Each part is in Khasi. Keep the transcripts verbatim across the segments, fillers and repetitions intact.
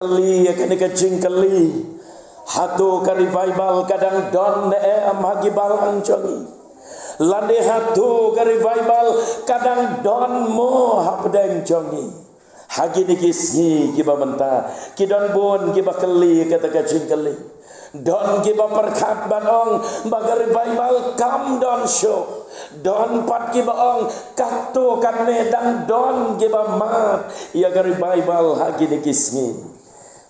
Kylli ïa kane ka jingkylli, hato ka revival ka dang don ne em ha ki balang jong ngi? Lane hato ka revival ka dang don mo hapdeng jong ngi? Ha kine ki sngi kiba mynta, ki don bun kiba kylli kata ka jingkylli. Don kiba pyrkhat ban ong ba ka revival kam don shuh. Don pat kiba ong kato kane dang don kiba mad ïa ka revival ha kine ki sngi.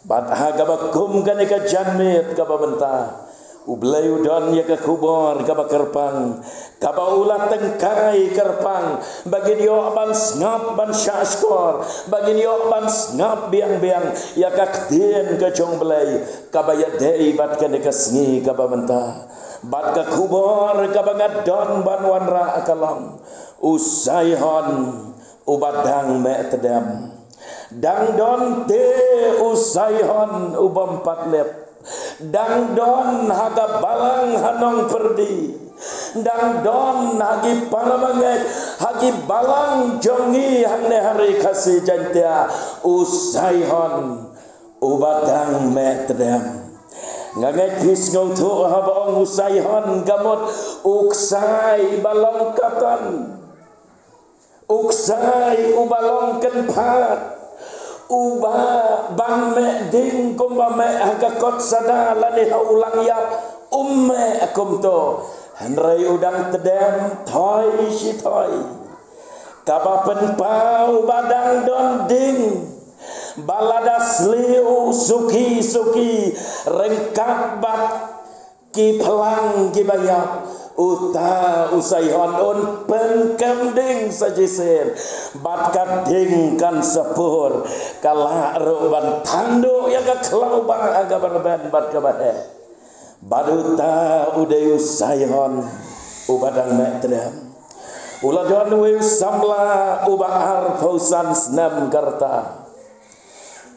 Bad ha kaba kum kane ka janmiet kaba mynta, U Blei u don ïa ka khubor kaba kyrpang, kaba u la tyngkai kyrpang ba ngin ïoh ban sngap ban shahshkor, ba ngin ïoh ban sngap biang biang ïa ka ktien ka jong U Blei kaba ïadei bad kane ka sngi kaba mynta. Bad ka khubor kaba nga don ban wanrah ka long, u Zion uba dang meh tdem. Dang don te u Zion u bym pat lip. Dang don ha ka balang ha Nongpyrdi. Dang don ha ki para bangeit, ha ki balang jong ngi hangne ha Ri Khasi Jaiñtia, u Zion uba dang meh tdem. Nga ngeit phi sngewthuh haba ong u Zion ka mut u ksai ba long katan. U ksai uba long kynphad, uba ban meh ding kumba meh ha ka kot sada lane ha u langïap, um meh kumto. Hynrei u dang tdem thoi shi thoi. Kaba pynpaw ba dang don ding ba lada sliew suki suki ryngkat bad ki phlang kiba ïap, uta u Zion un pynkem ding sa shisien. Bad ka ding kan sa pur, ka lah ruh ban than duh ïa ka khlaw ba ha kaba rben bad kaba heh. Bad uta u dei u Zion uba dang meh tdem. U la don uwei u samla uba arphew san snem ka rta.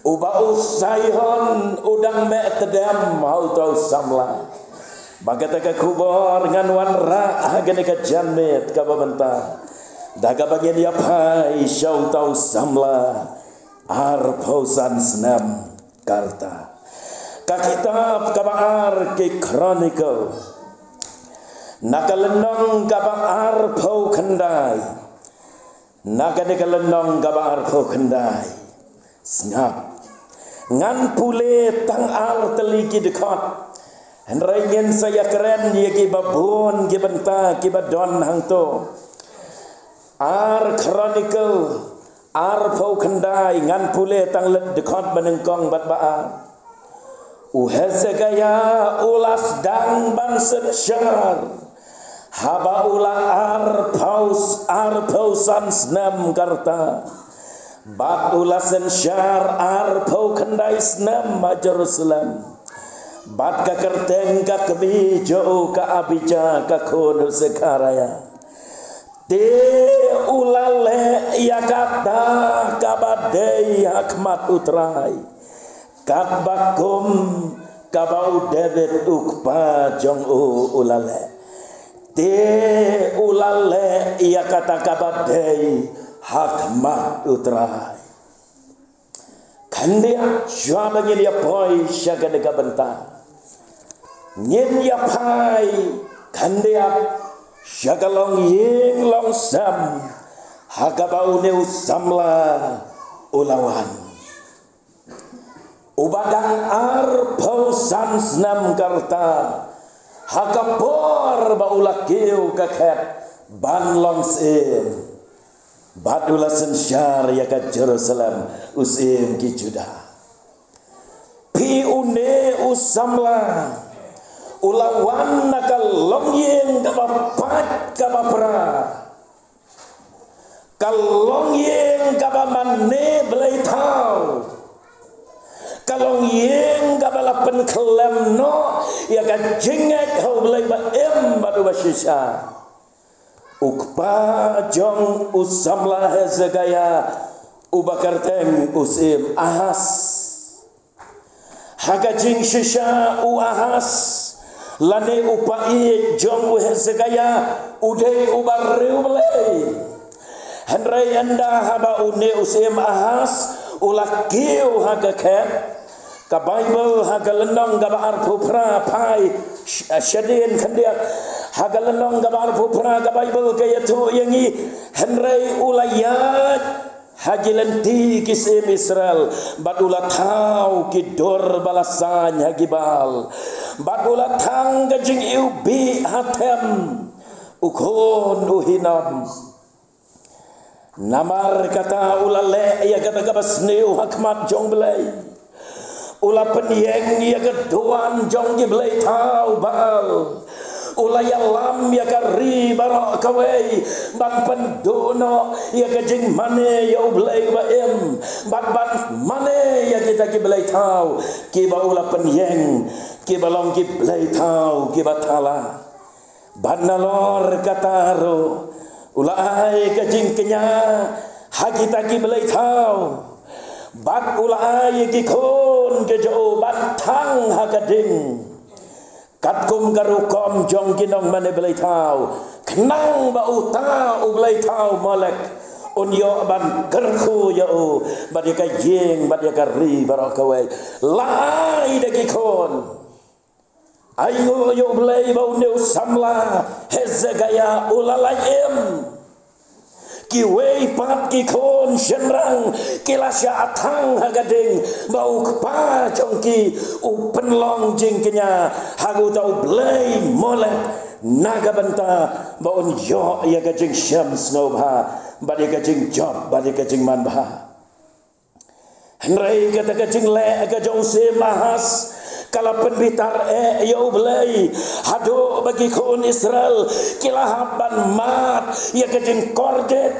Uba u Zion u dang meh tdem ha uta u samla. Ba kata ka khubor ngan wanrah ha kane ka janmiet kaba mynta, da kaba ngin ïaphai sha uta u samla arphew san snem ka rta. Ka kitab kaba ar ki Chronicle, na ka lynnong kaba arphew khyndai. Na kane ka lynnong kaba arphew khyndai. Sngap. Ngan pule tang ar tylli ki dkhot. Hynrei ngin sa ïakren ïa kiba bun ki bynta kiba don hangto. Ar Chronicle arphew khyndai, ngan pule tang leit dkhot ba nyngkong bad ba ar. U Hezekiah u la sdang ban synshar haba u la arphew, arphew san snem ka rta. Bad u la synshar arphew khyndai snem ha Jerusalem. Bad ka kyrteng ka kmie jong u ka Abijah ka khun u Zekhariah. Te u la leh ïa kata kaba dei ha khmat U Trai, katba kum kaba u David u kpa jong u u la leh. Te u la leh ïa kata kaba dei ha khmat U Trai. Khyndiat shuwa ba ngin ïa poi sha kane ka bynta, ngin ïa phai khyndiat sha ka longïing longsem ha kaba une u samla u la wan. Uba dang arphew san snem ka rta, ha ka por ba u la kiew ka khet ban long syiem. Bad u la synshar ïa ka Jerusalem, u syiem ki Judah. Phi, une u samla u la wan na ka longïing kaba pait kaba pra, ka longïing kaba mane blei thaw, ka longïing kaba la pynkhlem noh ïa ka jingngeit ha U Blei ba im bad uba shisha. U kpa jong u samla Hezekiah, uba kyrteng u syiem Ahaz. Ha ka jingshisha u Ahaz, lane u paid jong u Hezekiah, u dei uba riewblei. Hynrei ynda haba une u syiem Ahaz u la kiew ha ka khet, Ka Baibl ha ka lynnong kaba arphew phra, phai sh- shadien khyndiat. Ha ka lynnong kaba arphew phra ka Baibl ka ïathuh ïa ngi, hynrei u la ïaid ha ki lynti ki syiem Israel, bad u la thaw ki dur ba la saiñ ha ki Baal, bad u la thang ka jingiwbih ha them u khun u Hinom. Namar kata u la leh ïa kata kaba sniew ha khmat jong U Blei. U la pynïeng ïa ka duwan jong ki blei thaw Baal. U la ïalam ïa ka ri baroh kawei ban pynduh noh ïa ka jingmane ïa U Blei uba im, bad ban mane ïa kita ki blei thaw kiba u la pynïeng, kiba long ki blei thaw kiba thala. Bad nalor kata ruh u la ai ka jingkñia ha kita ki blei thaw, bad u la ai ïa ki khun ki jong u ban thang ha ka ding, katkum ka rukom jong ki nongmane blei thaw, khnang ba uta u blei thaw Molek un ïoh ban kyrkhu ïa u bad ïa ka ïing bad ïa ka ri baroh kawei. La ai da ki khun. Ainguh ïa U Blei ba une u samla Hezekiah u la lait im. Kiwei pat ki khun shynrang ki la shah thang ha ka ding ba u kpa jong ki u pynlong jingkñia ha uta u blei Molek, na ka bynta ba un ïoh ïa ka jingshem sngewbha bad ïa ka jingjop bad ïa ka jingmanbha. Hynrei kata ka jingleh ka jong u Syiem Ahas ka la pynbitar eh ïa U Blei, haduh ba ki khun Israel ki la hap ban mad ïa ka jingkordit.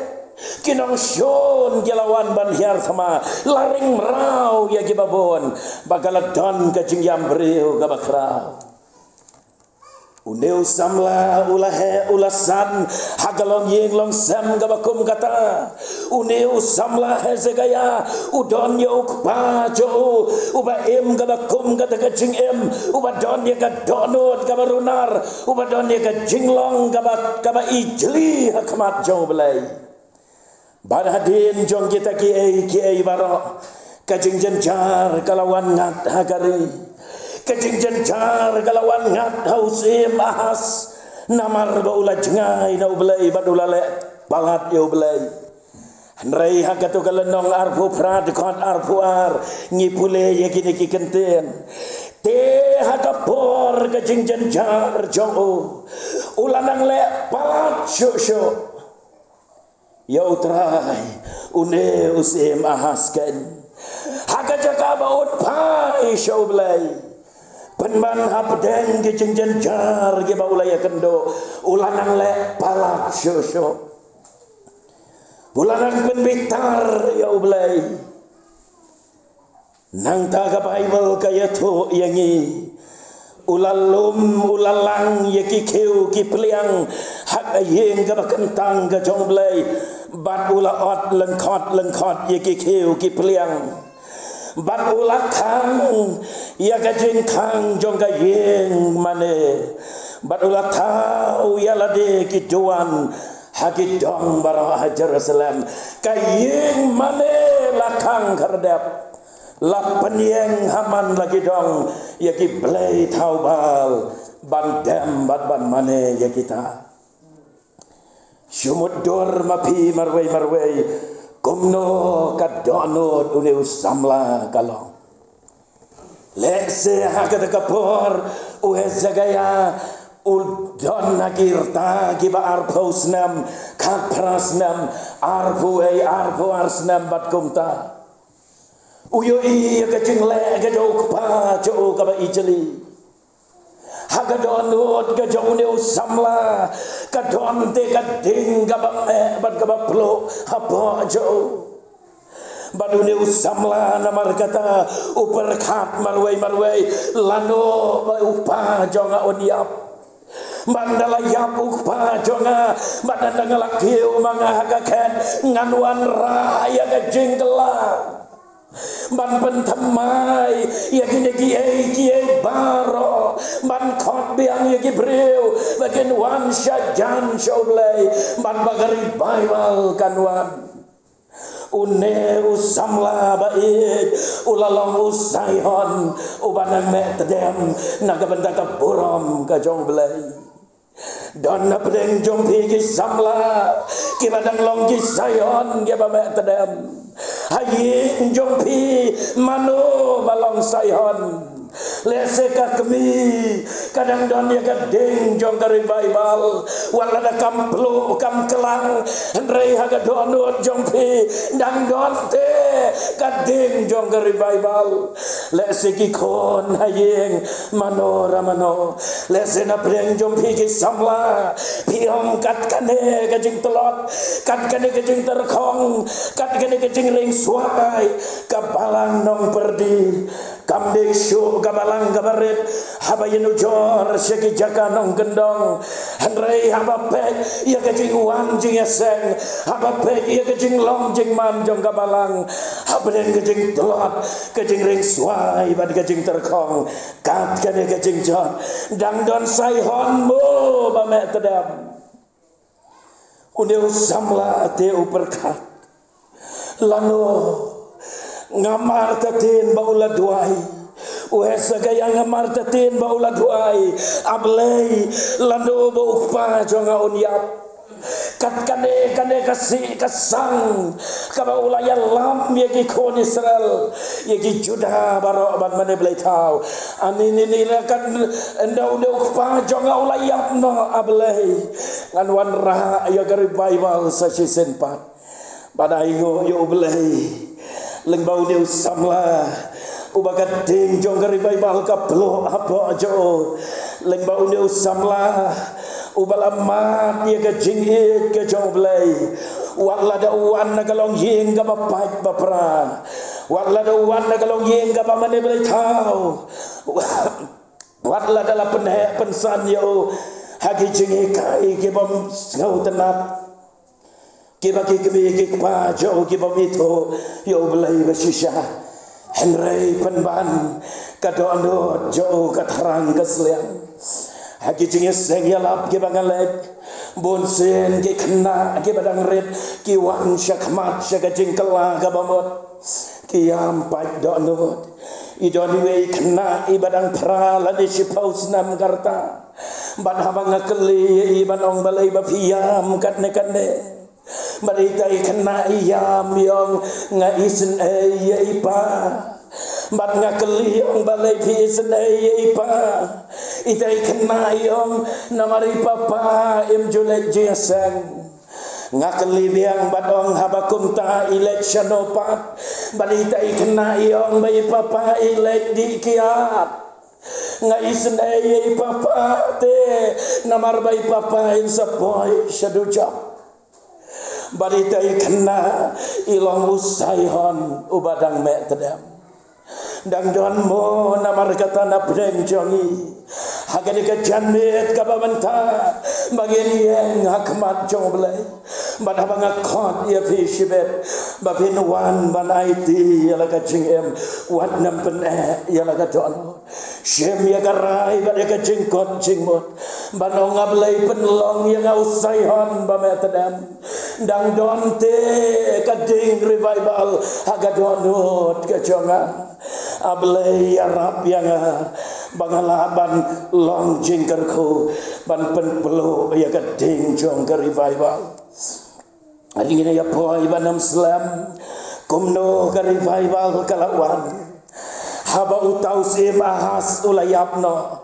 Ki nongshun ki la wan ban hiar thma, la ring mraw ïa kiba bun, ba ka la don ka jingïam briew kaba khraw. Une u samla u la heh u la san ha ka longïing longsem kaba kum kata. Une u samla Hezekiah u don ïa u kpa jong u uba im kaba kum kata ka jingim, uba don ïa ka dohnud kaba runar, uba don ïa ka jinglong kaba, kaba ijli ha khmat jong U Blei. Bad hadien jong kita kiei kiei baroh, ka jingjynjar ka la wan ngat ha ka ri. Ka jingjynjar ka la wan ngat ha u Syiem Ahas, namar ba u la jngai na U Blei bad u la leh palat ïa U Blei. Hynrei ha kato ka lynnong arphew phra dkhot arphew ar ngi pule ïa kine ki kyntien. Te ha ka por ka jingjynjar jong u, u la nang leh palat shuh shuh ïa U Trai, une u Syiem Ahas keiñ, ha ka jaka ba un phai sha U Blei. Pynban hapdeng ki jingjynjar kiba u la ïakynduh, u la nang leh palat shuh shuh. U la nang pynbitar ïa U Blei. Nangta ka Baibl ka ïathuh ïa ngi, u la lum, u la lang ïa ki khiew ki pliang ha ka ïing kaba kyntang ka jong U Blei, bad u la ot lyngkhot lyngkhot ïa ki khiew ki pliang, bad u la khang ïa ka jingkhang jong ka ïing mane, bad u la thaw ïa lade ki duwan ha ki dong baroh ha Jerusalem. Ka ïing mane la khang khyrdep. La pynïeng ha man la ki dong ïa ki blei thaw Baal ban dem bad ban mane ïa kita. Shu mutdur ma phi marwei marwei, kumno ka dohnud une u samla ka long. Lehse ha kata ka por u Hezekiah u don ha ki rta kiba arphew snem, khatphra snem, arphew wei, arphew ar snem bad kumta. U ïohi ïa ka jingleh ka jong u kpa jong u kaba ijli. Ha ka dohnud ka jong une u samla ka don te ka ding kaba meh bad kaba pluh hapoh jong u. Bad une u samla namar kata u pyrkhat marwei marwei, lano ba u kpa jong nga un ïap. Bad ynda la ïap u kpa jong nga, bad ynda nga la kiew ma nga ha ka khet, ngan wanrah ïa ka jingkylla ban pynthymmai ïa kine kiei kiei baroh, ban khot biang ïa ki briew ba kin wan sha jan sha U Blei, ban ba ka revival kan wan. Une u samla ba ïeit u la long u Sihon uba nang meh tdem na ka bynta ka burom ka jong U Blei. Don na pdeng jong phi ki samla kiba dang long ki Zion kiba meh tdem. Ha ïing jong phi mano ba long Zion? Lehse ka kmie ka dang don ïa ka ding jong ka revival, wat lada kam pluh kam klang, hynrei ha ka dohnud jong phi dang don te ka ding jong ka revival. Lehse ki khun ha ïing mano ra mano, lehse na pdeng jong phi ki samla, phi ong kat kane ka jingtlot, kat kane ka jingtyrkhong, kat kane ka jingring swai, ka Balang Nongpyrdi. Kam dei shuh ka Balang kaba rit haba ïanujor sha ki jaka nongkyndong, hynrei haba peit ïa ka jingwan jingïaseng, haba peit ïa ka jinglong jingman jong ka Balang, hapdeng ka jingtlot, ka jingring swai bad ka jingtyrkhong, kat kane ka jingjot, dang don Zion mo ba meh tdem? Une u samla te u pyrkhat, lano nga martatien ba u la duwai? U Hezekiah nga martatien ba u la duwai. A Blei, lano ba u kpa jong nga un ïap? Kat kane kane ka sih ka sang kaba u la ïalam ïa ki khun Israel, ïa ki Judah baroh bad mane blei thaw. Ani ni ni la kat ynda une u kpa jong nga u la ïap noh, A Blei, ngan wanrah ïa ka revival sa shisien pat. Bad ai nguh ïa U Blei, lyngba une u samla uba ka ding jong ka revival ka pluh hapoh jong u. Lyngba une u samla uba la mad ïa ka jingïeit ka jong U Blei, wat lada u wan na ka longïing kaba pait ba pra, wat lada u wan na ka longïing kaba mane blei thaw, wat lada la pynheh pynsan ïa u ha ki jinghikai ki bym sngewtynnat, kiba ki kmie ki kpa jong u ki bym ithuh ïa U Blei ba shisha. Hynrei pynban ka dohnud jong u ka thrang ka sliang. Ha ki jingïaseng ïalap kiba nga leit, bunsien ki khynnah kiba dang rit ki wan sha khmat sha ka jingkylla kaba mut, ki ïam pait dohnud. I don iwei i khynnah iba dang phra lane shiphew snem ka rta. Bad haba nga kylli ïa i ban ong, balei ba phi ïam katne katne? Bad ita i khynnah i ïam i ong, nga isynei ïa i pa. Bad nga kylli i ong, balei phi isynei ïa i pa? Ita i khynnah i ong, namar i papa im ju leit jingïaseng. Nga kylli biang bad ong, haba kumta i leit shano pat? Bad ita i khynnah i ong ba i papa i leit dih kiad. Nga isynei ïa i papa te, namar ba i papa in sa poi sha dujok. Bad ita i khynnah i long u Zion uba dang meh tdem. Dang don mo namar kata na pdeng jong i, ha kane ka janmiet kaba mynta, ba ngin ïeng ha khmat jong U Blei? Bad haba nga khot ïa phi shibit ba phin wan ban aiti ïa la ka jingim, wat nym pyneh ïa la ka dohnud. Shim ïa ka rai bad ïa ka jingkut jingmut ban ong, A Blei, pynlong ïa nga u Zion ba meh tdem. Dang don te ka ding revival ha ka dohnud ka jong nga. A Blei, ïarap ïa nga ba nga lah ban long jingkyrkhu ban pynpluh ïa ka ding jong ka revival. Ngin ïa poi ban ym slem kumno ka revival ka la wan. Haba u thaw syiem Ahaz u la ïap noh,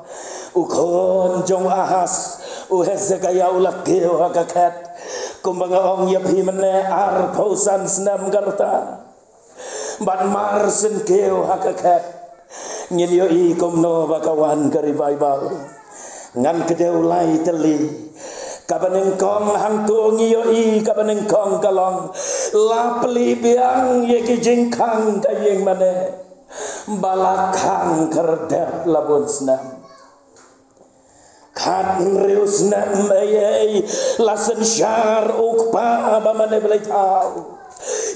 u khun jong Ahaz, u Hezekiah, u la kiew ha ka khet. Kumba nga ong ïa phi mynne, arphew san snem ka rta. Bad mar syn kiew ha ka khet, ngin ïohi kumno ba ka wan ka revival. Ngan kdew lai tylli. Kaba nyngkong hangto ngi ïohi, kaba nyngkong ka long, la plie biang ïa ki jingkhang ka ïing mane ba la khang khyrdep la bun snem. Khathynriew snem ei ei la synshar u kpa ba mane blei thaw.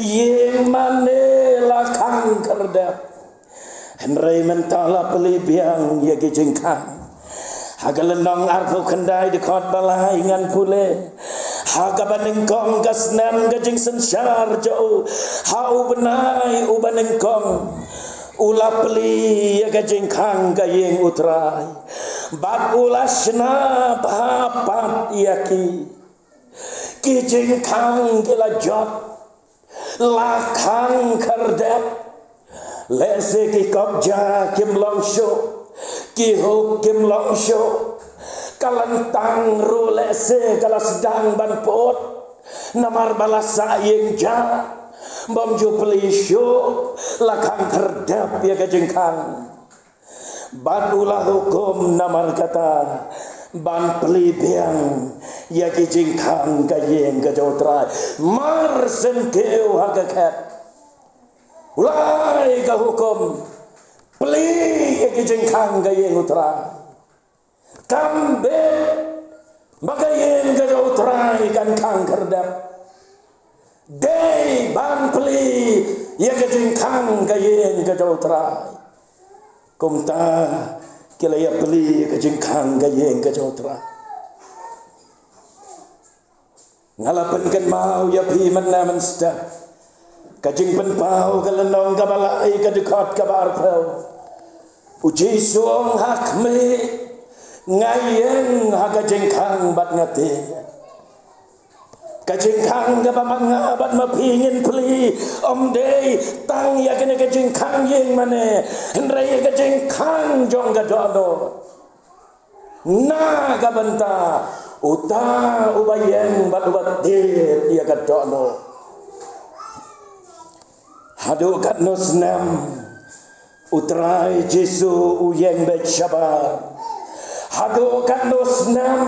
Ïing mane la khang khyrdep. Hynrei mynta la plie biang ïa ki jingkhang. Ha ka lynnong arphew khyndai dkhot ba lai ngan pule. Ha kaba nyngkong ka snem ka jingsynshar jong u, ha u bnai uba nyngkong, U la plie ïa ka jingkhang ka ïing U Trai, bad u la shna bha pat ïa ki. Ki jingkhang ki la jot, la khang khyrdep. Lehse ki kobja kim long shuh, ki hook kim long shuh, ka lyntang ruh lehse ka la sdang ban put, namar ba la sah ïing jah, bym ju plie shuh, la khang khyrdep ïa ka jingkhang. Bad u la hukum namar kata ban plie biang ïa ki jingkhang ka ïing ka jong U Trai mar shen kiew ha ka khet. U la ai ka hukum plie ïa ki jingkhang ka ïing U Trai. Kam bit ba ka ïing ka jong U Trai kan khang khyrdep. Dei ban plie ïa ka jingkhang ka ïing ka jong U Trai. Kumta ki la ïa plie ïa ka jingkhang ka ïing ka jong U Trai. Nga la pynkynmaw ïa phi mynne mynstep. Ka Jingpynpaw ka lynnong kaba lai ka dkhot kaba arphew. U Jisu u ong, ha khmih, nga ïeng ha ka jingkhang bad nga tied. Ka jingkhang kaba ma nga bad ma phi ngin plie, ym dei tang ïa kane ka jingkhang ïing mane, hynrei ïa ka jingkhang jong ka dohnud. Na ka bynta uta uba ïeng bad uba tied ïa ka dohnud. Haduh katno snem U Trai Jisu u ïeng beit shabar? Haduh katno snem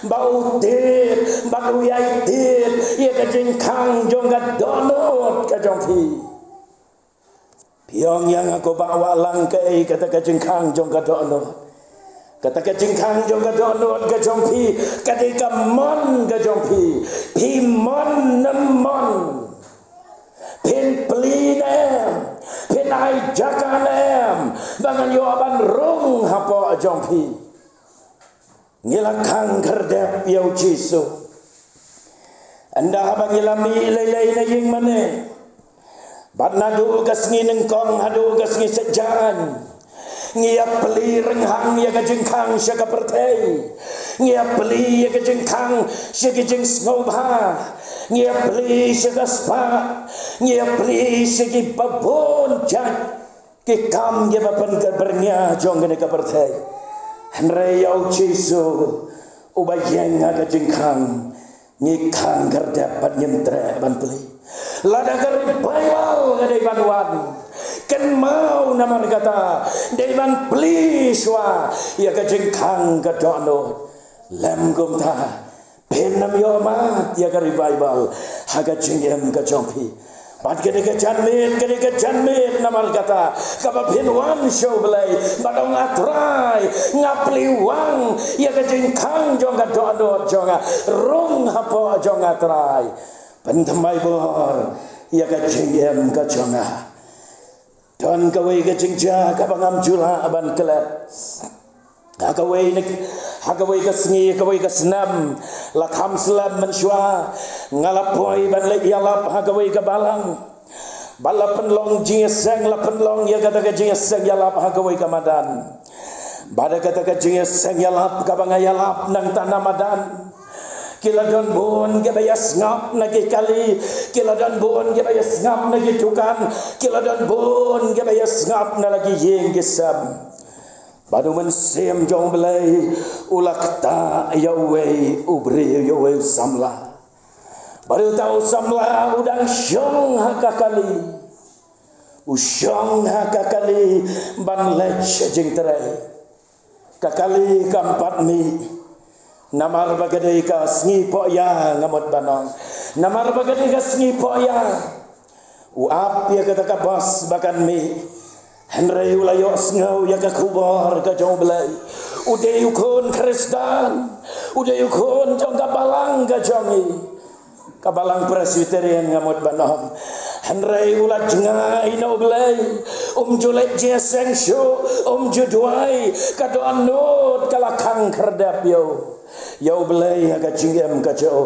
ba u tied bad u ïai tied ïa ka jingkhang jong ka dohnud ka jong phi? Phi ong ïa nga ko Bah Wahlang, kaei kata ka jingkhang jong ka dohnud? Kata ka jingkhang jong ka dohnud ka jong phi ka dei ka mon ka jong phi. Phi mon ne ym mon? Phin plie ne em? Phin ai jaka ne em ba ngan ïoh ban rung hapoh jong phi? Ngi la khang khyrdep ïa U Jisu. Ynda haba ngi la mih lei lei na ïing mane, bad naduh ka sngi nyngkong haduh ka sngi saitjaiñ, ngi ïa plie rynghang ïa ka jingkhang sha ka pyrthei. Ngi ïa plie ïa ka jingkhang sha ki jingsngewbha. Ngi ïa plie sha ka spah. Ngi ïa plie sha ki babun jait ki kam kiba pynbeit byrngia jong kane ka pyrthei. Hynrei ïa U Jisu uba ïeng ha ka jingkhang, ngi khang khyrdep bad ngim treh ban plie. Lada ka revival ka dei ban wan, kynmaw namar kata, dei ban plie shuwa ïa ka jingkhang ka dohnud. Lym kumta, phin ym ïoh mad ïa ka revival ha ka jingim ka jong phi. Bad ka dei ka janmiet, ka dei ka janmiet namar kata kaba phin wan sha U Blei bad ong, A Trai, nga plie wang ïa ka jingkhang jong ka dohnud jong nga, rung hapoh jong nga Trai. Pynthymmai bor ïa ka jingim ka jong nga. Don kawei ka jingjia kaba ngam ju lah ban klet. Ha kawei ne, ha kawei ka sngi, ha kawei ka snem, la kham slem mynshuwa, nga la poi ban leit ïalap ha kawei ka balang. Bad la pynlong jingïaseng, la pynlong ïa kata ka jingïaseng ïalap ha kawei ka madan. Bad kata ka jingïaseng ïalap kaba nga ïalap nangta na madan, ki la don bun kiba ïasngap na ki kali, ki la don bun kiba ïasngap na ki dukan, ki la don bun kiba ïasngap na la ki ïing ki sem. Bad U Mynsiem jong U Blei u la ktah ïa uwei u briew, ïa uwei u samla. Bad uta u samla u dang shong ha ka kali. U shong ha ka kali ban leit sha jingtrei. Ka kali kam pat mih. Namar ba ka dei ka sngi pohïa, nga mut ban ong. Namar ba ka dei ka sngi pohïa. U ap ïa kata ka bos ba kan mih. Hynrei u la ïohsngew ïa ka khubor ka jong U Blei. U dei u khun Khristan. U dei u khun jong ka balang ka jong ngi. Ka balang Presbyterian, nga mut ban ong. Hynrei u la jngai na U Blei. Um ju leit jingïaseng shuh, um ju duwai, ka dohnud ka la khang khyrdep ïa u, ïa U Blei ha ka jingim ka jong u.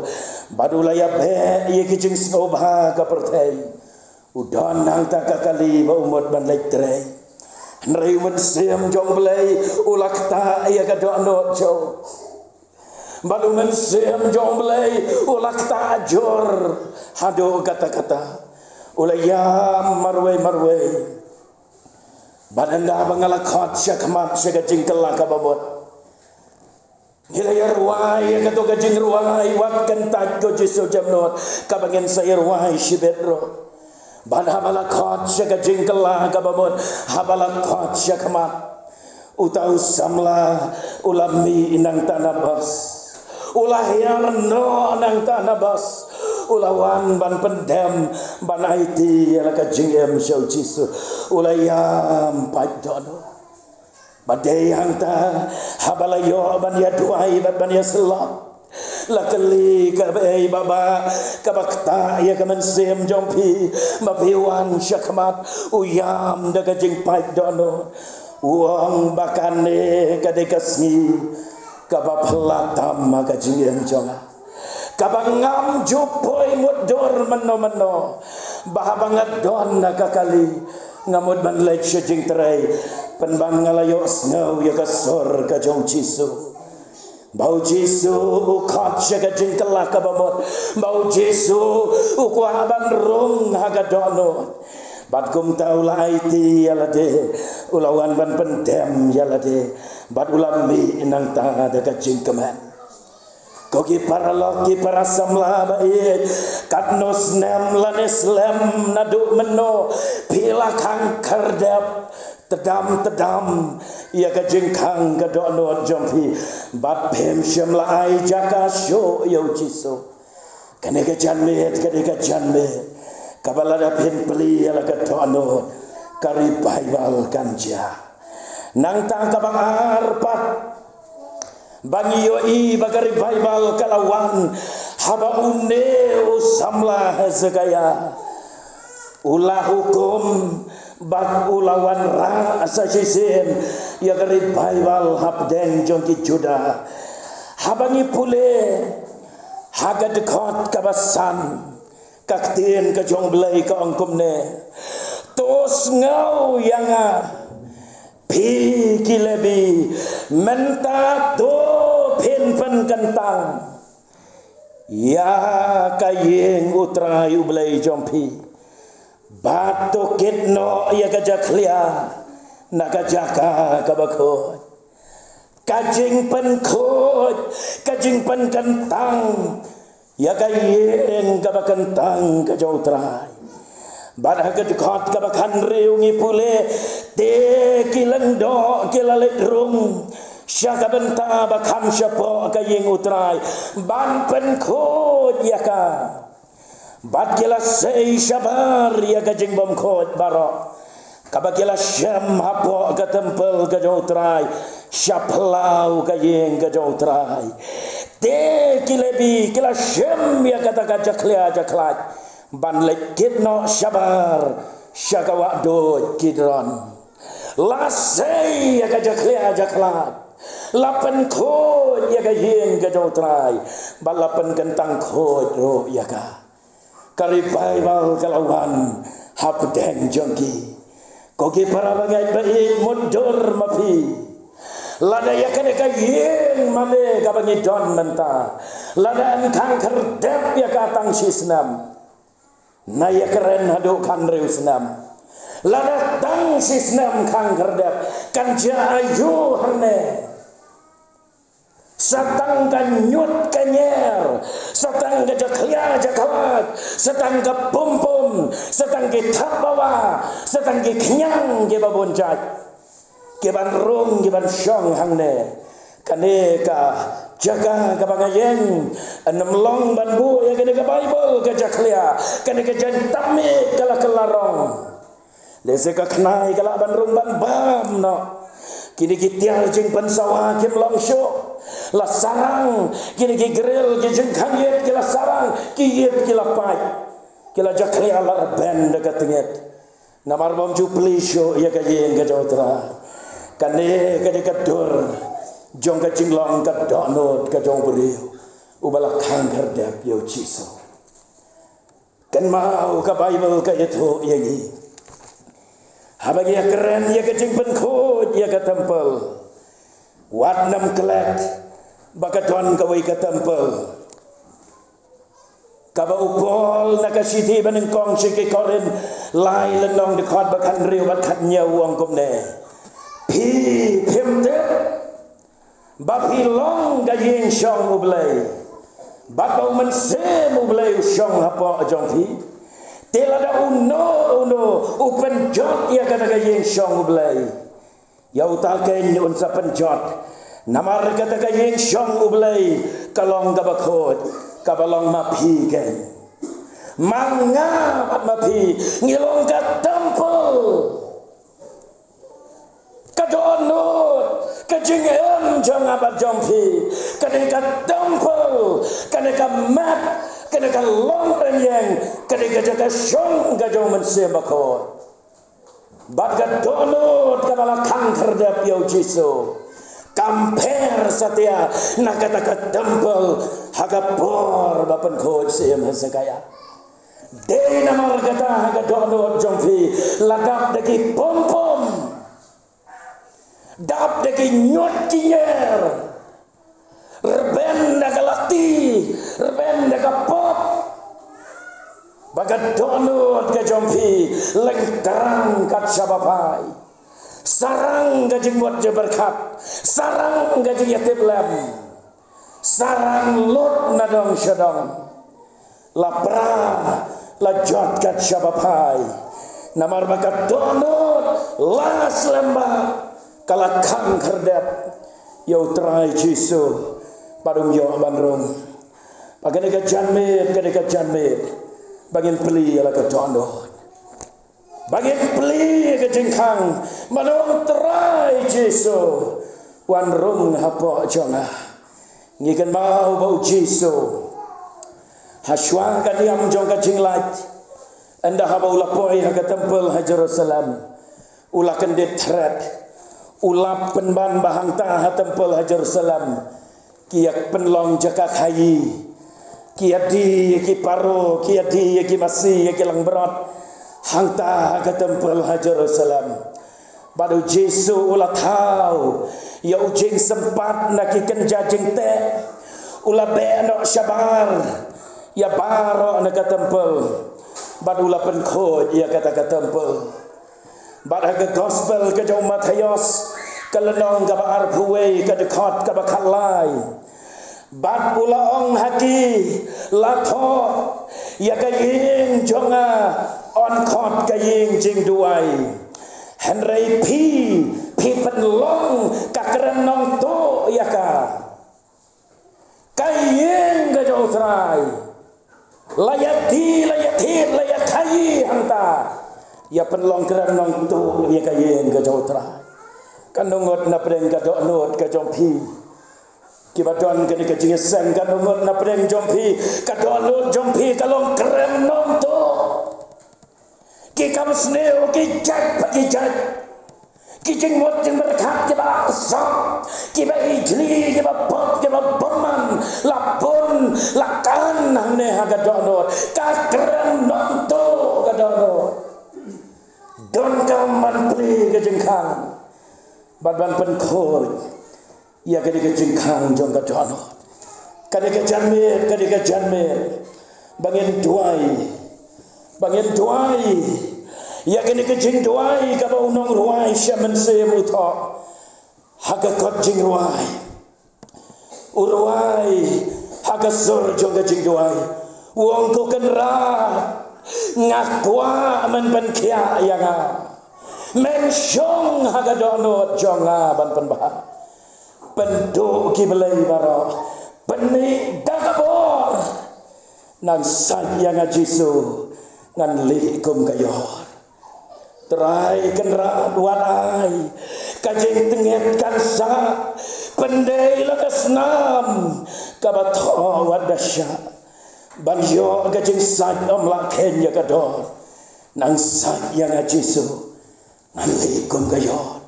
Bad u la ïabeh ïa ki jingsngewbha ka pyrthei. U don hangta ka kali ba u mut ban leit trei. Hynrei u Mynsiem jong U Blei u la ktah ïa ka dohnud jong u. Bad u Mynsiem jong U Blei u la ktah jur haduh katta katta. U la ïam marwei marwei. Bad ynda ba nga la khot sha khmat sha ka jingkylla kaba mut, ngi la ïa rwai ïa kato ka jingrwai, wat kyntait ko Jisu, jemnud kaba ngin sa ïa rwai shibit ruh. Bad haba la khot sha ka jingkylla kaba mut, haba la khot sha khmat, uta u samla u la mih nangta na bos. U la hiar noh nangta na bos. U la wan ban pyndem, ban aiti ïa la ka jingim sha u Jisu. U la ïam pait dohnud. Bad dei hangta, haba la ïoh ban ïa duwai bad ban ïa syllok, la kylli ka baei ba bah kaba ktah ïa ka mynsiem jong phi ba phi wan sha khmat? U ïam da ka jingpait dohnud. U ong ba kane ka dei ka sngi kaba phylla tam ha ka jingim jong nga, kaba ngam ju poi mutdur mynno mynno. Ba haba nga don ha ka kali, nga mut ban leit sha jingtrei, pynban nga la ïohsngew ïa ka sur ka jong u Jisu. Ba u Jisu u khot sha ka jingkylla kaba mut. Ba u Jisu u kwah ban rung ha ka dohnud. Bad kumta u la aiti ïa lade, u la wan ban pyndem ïa lade. Bad u la mih nangta da ka jingkmen. Ko ki paralok, ki para samla ba ïeit, katno snem lane slem naduh mynno phi la khang khyrdep tdam tdam ïa ka jingkhang ka dohnud jong phi, bad phim shym la ai jaka shuh ïa u Jisu? Kane ka janmiet, kane ka janmiet kaba lada phin plie ïa la ka dohnud, ka revival kan jia. Nangta kaba ar pat ba ngi ïohi ba ka revival ka la wan haba une u samla Hezekiah u la hukum bad u la wanrah sa shisien ïa ka revival hapdeng jong ki Judah. Haba ngi pule ha ka dkhot kaba san, ka ktien ka jong U Blei ka ong kumne: To sngew ïa nga, phi ki Lebi, mynta to phin pynkyntang ïa ka ïing U Trai U Blei jong phi, bad to kit noh ïa ka jakhlia na ka jaka kaba khuid. Ka jingpynkhuid, ka jingpynkyntang ïa ka ïing kaba kyntang ka jong U Trai. Bad ha ka dkhot kaba khathynriew ngi pule: Te ki lyngdoh ki la leit rung sha ka bynta ba kham shapoh ka ïing U Trai ban pynkhuid ïa ka. Bad ki la sei shabar ïa ka jingbymkhuid baroh kaba ki la shem hapoh ka templ ka jong U Trai, sha phyllaw ka ïing ka jong U Trai. Te ki Lebi ki la shem ïa kata ka jakhlia jakhlad ban leit kit noh shabar sha ka wahduid Kidron. La sei ïa ka jakhlia jakhlad, la pynkhuid ïa ka ïing ka jong U Trai, bad la pynkyntang khuid ruh ïa ka. Ka revival ka la wan hapdeng jong ki. Ko ki para bangeit ba ïeit, mutdur ma phi, lada ïa kane ka ïing mane kaba ngi don mynta, lada yn khang khyrdep ïa ka tang shisnem, na ïa kren haduh khathynriew snem, lada tang shisnem khang khyrdep, kan jia aïu hangne? Sa tang ka ñiut ka ñier, sa tang ka jakhlia jakhlad, sa tang ka pum pum, sa tang ki thap bawa, sa tang ki khñiang kiba bun jait, kiban rung kiban shong hangne. Kane ka jaka kaba nga ïeng, ym long ban buh ïa kane ka Baibl ka jakhlia, kane ka jaiñtapmiet ka la kylla rong. Lehse ka khnai ka lah ban rung ban bam noh. Kine ki tiar jingpynsawa kim long shuh. La sarang kine ki grill, ki jingkhang ïit ki la sarang, ki ïit ki la pait, ki la jakhlia la rben da ka tngit. Namar bym ju plie shuh ïa ka ïing ka jong U Trai. Kane ka dei ka dur jong ka jinglong ka dohnud ka jong u briew uba la khang khyrdep ïa u Jisu. Kynmaw ka Baibl ka ïathuh ïa ngi, haba ngi ïakren ïa ka jingpynkhuid ïa ka templ, wat nym klet ba ka don kawei ka templ. Kaba u Paul na ka shithi banyngkong sha ki Korinth lai lynnong dkhot ba khathynriew bad khathynñiew u ong kumne: Phi phim tip ba phi long ka ïing shong U Blei, bad ba U Mynsiem U Blei u shong hapoh jong phi? Te lada uno uno u pynjot ïa kata ka ïing shong U Blei, ïa uta keiñ un sa pynjot, namar kata ka ïing shong U Blei ka long kaba khuid, kaba long ma phi keiñ. Ma nga bad ma phi ngi long ka templ. Ka dohnud, ka jingim jong nga bad jong phi ka dei ka templ, ka dei ka met, ka dei ka longrynieng, ka dei ka jaka shong ka jong U Mynsiem Bakhuid. Bad ka dohnud kaba la khang khyrdep ïa U Jisu kam pher satia na kata ka templ ha ka por ba pynkhuid Syiem Hezekiah. Dei namar kata ha ka dohnud jong phi la dap da ki pom pom, dap da ki ñiut ki ñier, rben da ka lati, rben da ka pop. Ba ka dohnud ka jong phi lyngkrang kat shaba phai, sarang ka jingmut jingpyrkhat, sarang ka jingïatiplem, sarang lut na dong sha dong, la pra, la jot kat shaba phai. Namar ba ka dohnud la slem bha ka la khang khyrdep ïa U Trai Jisu bad um ïoh ban rung. Ba kane ka janmiet, kane ka janmiet ba ngin plie ïa la ka dohnud, ba ngin plie ïa ka jingkhang ba U Trai Jisu un rung hapoh jong nga. Ngi kynmaw ba U Jisu ha shuwa ka niam jong ka jinglait, ynda haba u la poi ha ka templ ha Jerusalem, u la kyndit thret, u la pynban ba hangta ha templ ha Jerusalem ki ïa pynlong jaka khaïi, ki ïa die ïa ki paro, ki ïa die ïa ki masi, ïa ki langbrot hangta ha ka templ ha Jerusalem. Bad U Jisu u la thaw ïa u jingsympat na ki kynja jingteh, u la beh noh shabar ïa baroh na ka templ, bad u la pynkhuid ïa kata ka templ. Bad ha ka gospel ka jong u Mathaios, ka lynnong kaba arphew wei, ka dkhot kaba khatlai, bad u la ong ha ki, la thoh, ïa ka ïing jong nga yn khot ka ïing jingduwai, hynrei phi, phi pynlong ka kren nongtuh ïa ka, ka ïing ka jong U Trai. La ïa die, la ïa thied, la ïa khaïi hangta, ïa pynlong kren nongtuh ïa ka ïing ka jong U Trai. Kan ngut na pdeng ka dohnud ka jong phi, kiba don kane ka jingïaseng, kan ngut na pdeng jong phi, ka dohnud jong phi ka long kren nongtuh. Ki kam sniew, ki jait pa ki jait, ki jingmut jingpyrkhat kiba sop, kiba ijli, kiba pop, kiba bymman, la bun la kan hangne ha ka dohnud. Ka kren nongtuh ka dohnud. Donkam ban plie ka jingkhang bad ban pynkhuid ïa kane ka jingkhang jong ka dohnud. Kane ka janmiet, kane ka janmiet ba ngin duwai, ba ngin duwai ïa kane ka jingduwai kaba u nongrwai sha mynsiem u thoh ha ka kot jingrwai. U rwai ha ka sur jong ka jingduwai, u ong, Ko Kynrad, nga kwah men pynkhiah ïa nga, men shong ha ka dohnud jong nga ban pynbha. Pynduh ki blei baroh, pynmih da ka bor. Nang sait ïa nga Jisu, ngan lih kum ka ïor. Trai Kynrad, wat ai ka jingtngit kan sah, pyndei la ka snam kaba thoh wat da shah, ban ïoh ka jingsait ym lah kheiñ ïa ka dor. Nang sait ïa nga Jisu, ngan lih kum ka ïor.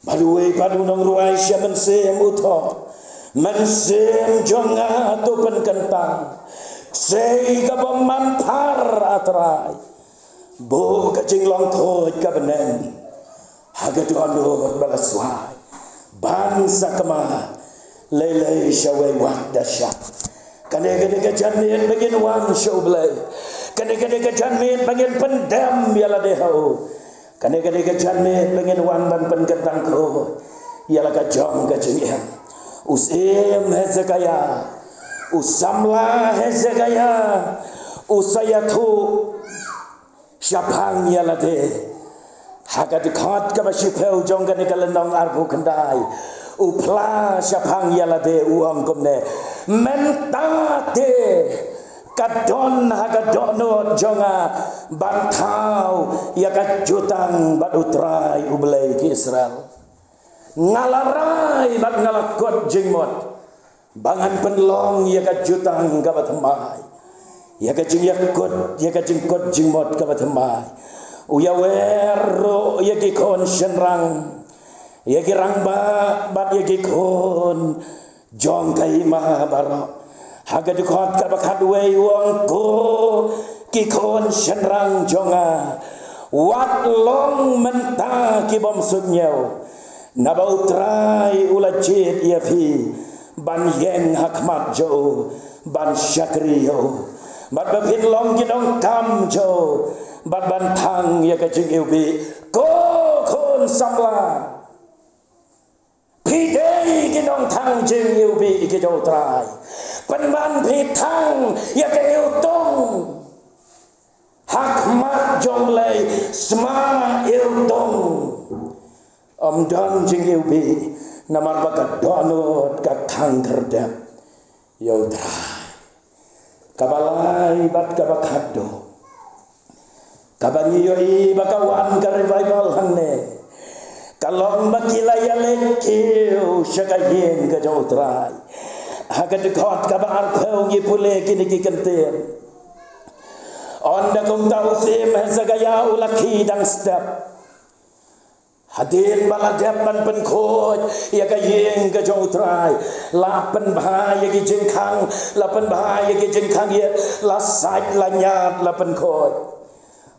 Bad uwei pat u nongrwai sha mynsiem u thoh, Mynsiem jong nga to pynkyntang, Dei kaba manpar, A Trai. Buh ka jinglong khuid ka bneng ha ka dohnud ba la swai ban sakma lei lei shawei wat da shah. Kane ka dei ka janmiet ba ngin wan sha U Blei. Kane ka dei ka janmiet ba ngin pyndem ïa lade ha u. Kane ka dei ka janmiet ba ngin wan ban pynkyntang khuid ïa la ka jong ka jingim. U Syiem Hezekiah, u samla Hezekiah, u sa ïathuh shaphang ïa lade. Ha ka dkhot kaba shiphew jong kane ka lynnong arphew khyndai, u phla shaphang ïa lade, u ong kumne: Mynta te ka don ha ka dohnud jong nga ban thaw ïa ka jutang bad U Trai U Blei ki Israel. Nga la rai bad nga la kut jingmut ba ngan pynlong ïa ka jutang kaba thymmai, ïa ka jingïakut, ïa ka jingkut jingmut kaba thymmai. U ïawer ruh ïa ki khun shynrang, ïa ki rangbah bad ïa ki khun jong ka hima baroh. Ha ka dkhot kaba khatwei u ong: Ko ki khun shynrang jong nga, wat long mynta ki bym suidñiew, naba U Trai u la jied ïa phi ban ïeng ha khmat jong u, ban shakri ïa u, bad ba phin long ki nongkam jong u, bad ban thang ïa ka jingiwbih. Ko khun samla, phi dei ki nongthang jingiwbih ki jong U Trai. Pynban phi thang ïa ka iwtung ha khmat jong U Blei, sma iwtung. Ym don jingiwbih namar ba ka dohnud ka khang khyrdep ïa U Trai. Kaba lai bad kaba khatduh, kaba ngi ïohi ba ka wan ka revival hangne, ka long ba ki la ïaleit kiew sha ka ïing ka jong U Trai. Ha ka dkhot kaba arphew ngi pule kine ki kyntien: Ynda kumta u Syiem Hezekiah u la khie dang step. Hadien ba la dep ban pynkhuid ïa ka ïing ka jong U Trai, la pynbha ïa ki jingkhang, la pynbha ïa ki jingkhang ïa, la sait, la ñiad, la pynkhuid.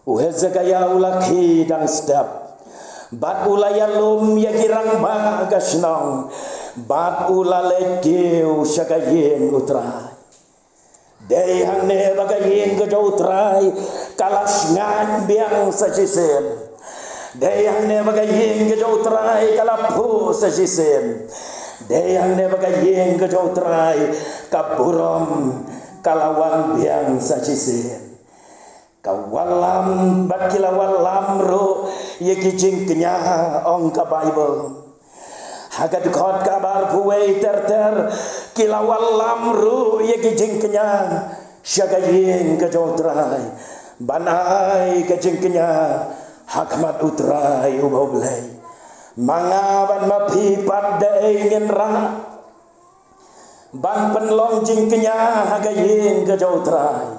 U Hezekiah u la khie dang step, bad u la ïalum ïa ki rangbah ka shnong, bad u la leit kiew sha ka ïing U Trai. Dei hangne ba ka ïing ka jong U Trai ka la shngaiñ biang sa shisien. Dei hangne ba ka ïing ka jong U Trai ka la phuh sa shisien. Dei hangne ba ka ïing ka jong U Trai ka burom ka la wan biang sa shisien. Ka wallam bad ki la wallam ruh ïa ki jingkñia, ong ka Baibl. Ha ka dkhot kaba arphew wei ter ter, ki la wallam ruh ïa ki jingkñia sha ka ïing ka jong U Trai, ban ai ka jingkñia ha khmat U Trai uba U Blei. Ma nga bad ma phi pat, dei ngin rah ban pynlong jingkñia ha ka ïing ka jong U Trai.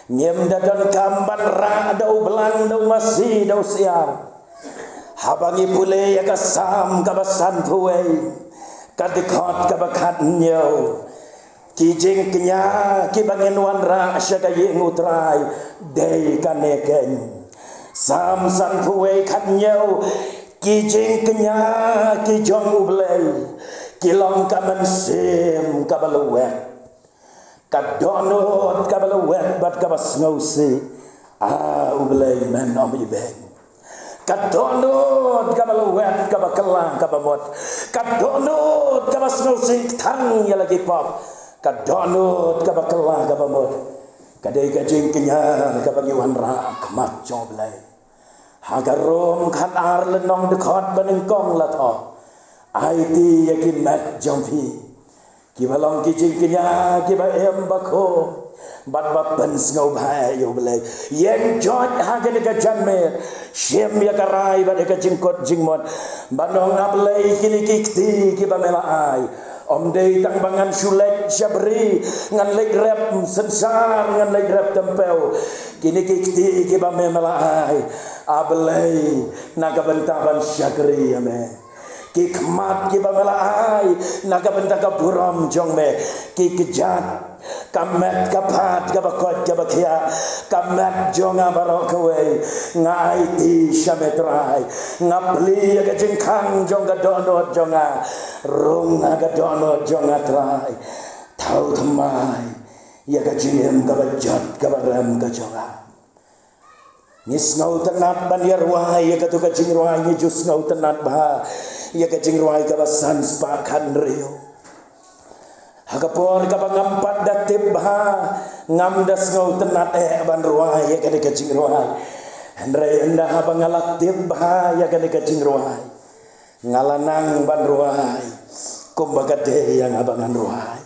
Ngim da donkam ban rah da u blang, da u masi, da u siar. Haba ngi pule ïa ka Salm kaba sanphew wei, ka dkhot kaba khathynñiew, ki jingkñia kiba ngin wanrah sha ka ïing U Trai dei kane keiñ. Salm sanphew wei, khathynñiew, ki jingkñia ki jong U Blei ki long ka mynsiem kaba lwet, ka dohnud kaba lwet bad kaba sngewsih. A U Blei, men ym ibeiñ. Ka dohnud kaba lwet, kaba kylla, kaba mut. Ka dohnud kaba sngewsih, kthang ïa la ki pop. Ka dohnud kaba kylla, kaba mut, ka dei ka jingkñia kaba ngi wanrah ha khmat jong U Blei. Ha ka Rom khatar, lynnong, dkhot banyngkong la thoh: Aiti ïa ki met jong phi kiba long ki jingkñia kiba im bakhuid, bad ba pynsngewbha ïa U Blei. Ïeng joit ha kane ka janmiet, shim ïa ka rai bad ïa ka jingkut jingmut, ban ong: A Blei, kine ki kti kiba me la ai, ym dei tang ba ngan shu leit sha bri, ngan leit rep synsar, ngan leit rep tympew. Kine ki kti kiba me la ai, A Blei, na ka bynta ban shakri ïa me. Ki khmat kiba me la ai na ka bynta ka burom jong me, ki kjat Ka met ka phad kaba koit kaba khiah, ka met jong nga baroh kawei, nga aiti sha me Trai. Nga plie ïa ka jingkhang jong ka dohnud jong nga. Rung ha ka dohnud jong nga Trai. Thaw thymmai ïa ka jingim kaba jot kaba rem ka jong nga. Ngi sngewtynnat ban ïa rwai ïa katu ka jingrwai, ngi ju sngewtynnat bha ïa ka jingrwai kaba san spah khathynriew. Ha ka por kaba ngam pat da tip bha, ngam da sngewtynnat eh ban rwai ïa kane ka jingrwai. Hynrei ynda haba nga la tip bha ïa kane ka jingrwai, nga la nang ban rwai kumba ka dei ïa nga ba ngan rwai.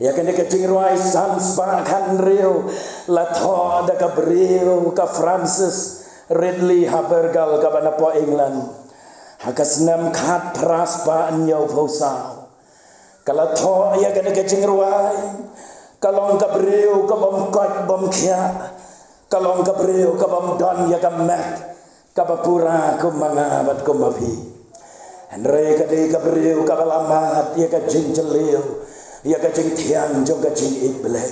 Ïa kane ka jingrwai san spah khathynriew la thoh da ka briew ka Frances Ridley Havergal kaba na poh England. Ha ka snem khatphra spah hynñiewphew saw. Ka la thoh ïa kane ka jingrwai. Ka long ka briew ka bym koit bym khiah. Ka long ka briew ka bym don ïa ka met kaba pura kum ma nga bad kum ma phi. Hynrei ka dei ka briew kaba la mad ïa ka jingjylliew, ïa ka jingthiang jong ka jingïeit Blei.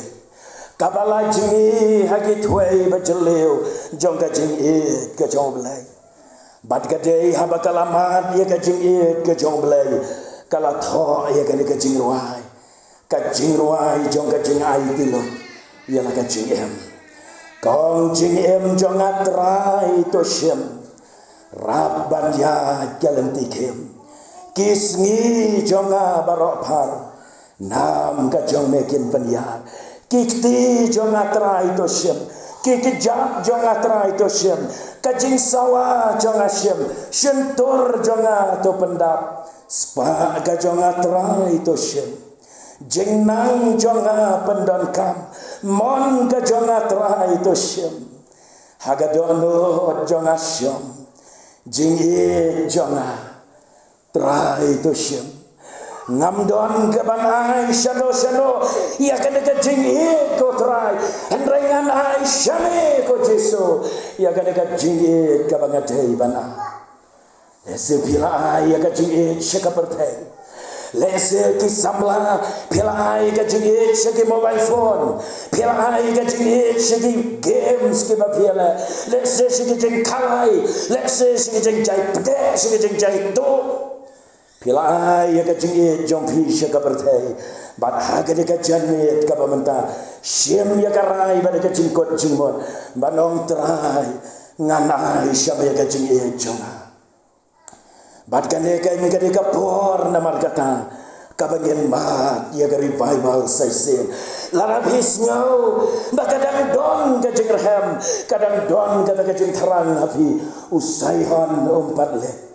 Kaba la jngi ha ki thwei ba jylliew jong ka jingïeit ka jong Blei. Bad ka dei haba ka la mad ïa ka jingïeit ka jong Blei, ka la thoh ïa kane ka jingrwai. Ka jingrwai jong ka jingaiti lut ïa la ka jingim. Kong jingim jong nga Trai to shim. Rap ban ïaid ka lynti khim. Ki sngi jong nga baroh phar, nam ka jong me kin pynïar. Ki kti jong nga Trai to shim. Ki kjat jong nga Trai to shim. Ka jingsawa jong nga shim. Shyntur jong nga to pyndap. Spah ka jong nga Trai to shim. Jingnang jong nga pyndonkam. Mon ka jong nga Trai to shim. Ha ka dohnud jong nga shim. Jingïeit jong nga Trai to shim. Ngam don ka ban ai shano shano ïa kane ka jingïeit ko Trai. Hynrei ngan ai sha me ko Jisu ïa kane ka jingïeit kaba nga dei ban ai. Lehse phi la ai ïa ka jingïeit sha ka pyrthei. Lehse ki samla phi la ai ka jingïeit sha ki mobile phone. Phi la ai ka jingïeit sha ki games kiba phi la. Lehse sha ki jingkhalai. Lehse sha ki jingjai pdeng, sha ki jingjai tuh. Phi la ai ïa ka jingïeit jong phi sha ka pyrthei. Bad ha kane ka janmiet kaba mynta, shim ïa ka rai bad ka jingkut jingmut. Ban ong Trai, ngan ai sha me ïa ka jingïeit jong nga. Bad kane ka dei ka por namar kata kaba ngin mad ïa ka revival sa shisien. Lada phi sngew ba ka dang don ka jingrhem, ka dang don kata ka jingthrang ha phi, u Saion um pat leit.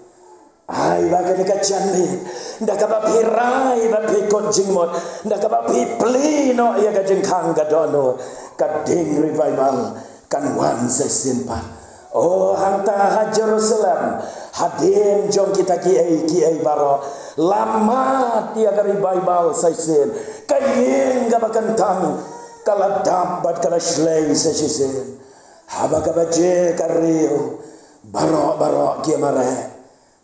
Ai ba kane ka janmiet, da kaba phi rai bad phi kut jingmut, da kaba phi plie noh ïa ka jingkhang ka dohnud, ka ding revival kan wan sa shisien pat. O hangta ha Jerusalem, hadien jong kita kiei kiei baroh, la mad ïa ka revival sa shisien. Ka ïing kaba kyntang ka la dap bad ka la shlei sa shisien. Haba ka baje ka riew, baroh baroh ki mareh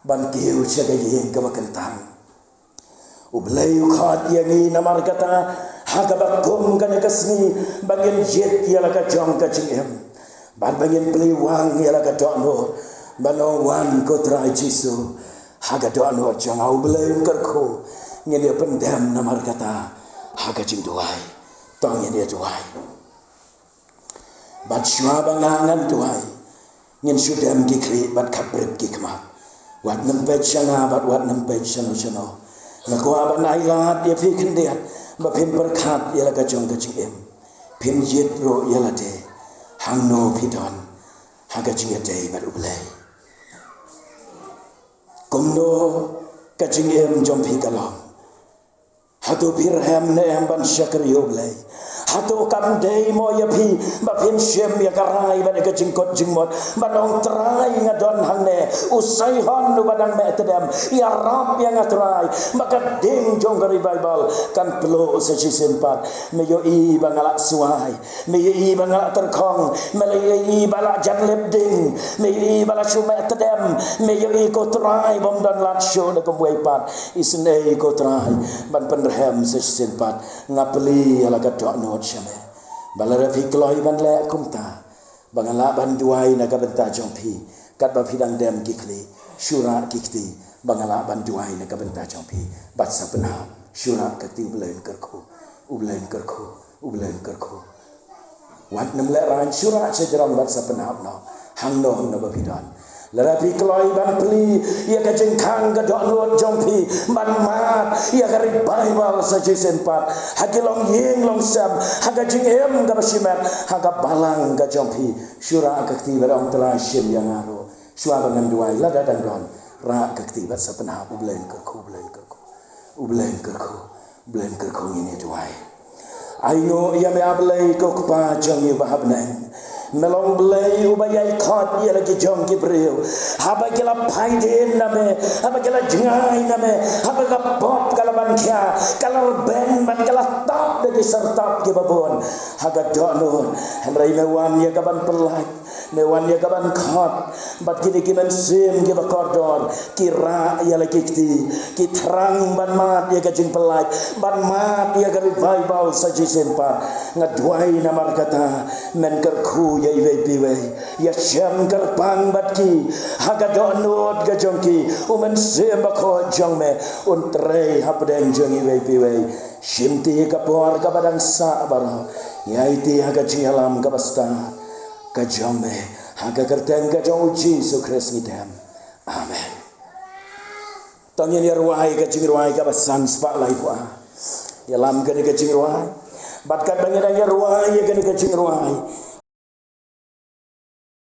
ban kiew sha ka ïing kaba kyntang. U Blei u khot ïa ngi namar kata, ha kaba kum kane ka sngi, ba ngin jied ïa la ka jong ka jingim. Bad ba ngin plie wang ïa la ka dohnud, ban ong wan ko Trai Jisu, ha ka dohnud jong nga. U Blei u kyrkhu, ngin ïa pyndem namar kata, ha ka jingduwai. To ngin ïa duwai. Bad shuwa ba nga ngan duwai, ngin shu dem ki khlieh bad khapbrip ki khmat. Wat nym peit sha nga bad wat nym peit shano shano. Nga kwah ban ailad ïa phi khyndiat, ba phin pyrkhat ïa la ka jong ka jingim. Phin jied ruh ïa lade, hangno phi don ha ka jingïadei bad U Blei. Kumno ka jingim jong phi ka long? Hato phi rhem ne em ban shakri ïa U Blei? Hato kam dei mo ïa phi ba phin shim ïa ka rai bad ïa ka jingkut jingmut, bad ong Trai nga don hangne, u Sihon uba dang meh tdem, ïarap ïa nga Trai, ba ka ding jong ka revival kan pluh sa shisien pat. Me ïohi ba nga la swai, me ïohi ba nga la tyrkhong, me la ïohi ba la jan lip ding, me ïohi ba la shu meh tdem, me ïohi ko Trai bym don lad shuh da kumwei pat. Isynei ko Trai ban pynrhem sa shisien pat. Nga plie ïa la ka dohnud sha me, ba lada phi kloi ban leh kumta, ba nga lah ban duwai na ka bynta jong phi. Katba phi dang dem ki khlieh, shu rah ki kti, ba nga lah ban duwai na ka bynta jong phi. Bad sa pynhap, shu rah ka kti, U Blei un kyrkhu, U Blei un kyrkhu, U Blei un kyrkhu. Wat nym lehraiñ, shu rah sha jrong bad sa pynhap noh. Hangno hangno ba phi don, lada phi kloi ban plie ïa ka jingkhang ka dohnud jong phi, ban mad ïa ka revival sa shisien pat, ha ki longïing longsem, ha ka jingim kaba shimet, ha ka balang ka jong phi, shu rah ka kti bad ong Trai shim ïa nga ruh. Shuwa ba ngan duwai, lada dang don, rah ka kti bad sa pynhap. U Blei un kyrkhu, U Blei un kyrkhu, U Blei un kyrkhu, U Blei un kyrkhu. Ngin ïa duwai. Ainguh ïa me A Blei ko Kpa jong ngi uba ha bneng. Me long Blei uba ïai khot ïa la ki jong ki briew, haba ki la phai dien na me, haba ki la jngai na me, haba ka pop ka la ban khia, ka la rben bad ka la tap da ki syrtap kiba bun ha ka dohnud. Hynrei me wan ïa ka ban pyllait, me wan ïa ka ban khot. Bad kine ki mynsiem kiba kordor, ki rah ïa la ki kti, ki thrang ban mad ïa ka jingpyllait, ban mad ïa ka revival sa shisien pat. Nga duwai namar kata, men kyrkhu ïa iwei pa iwei, ïa shem kyrpang bad ki ha ka dohnud ka jong ki. U Mynsiem Bakhuid jong me un trei hapdeng jong iwei pa iwei. Shimti ka por kaba dang sah baroh, ïa iti ha ka jingïalam kaba stad ka jong me. Ha ka kyrteng ka jong U Jisu Khrist ngi dem. Amen. To ngin ïa rwai ka jingrwai kaba san spah laiphew ar. Ïalam kane ka jingrwai. Bad katba ngi dang ïa rwai ïa kane ka jingrwai,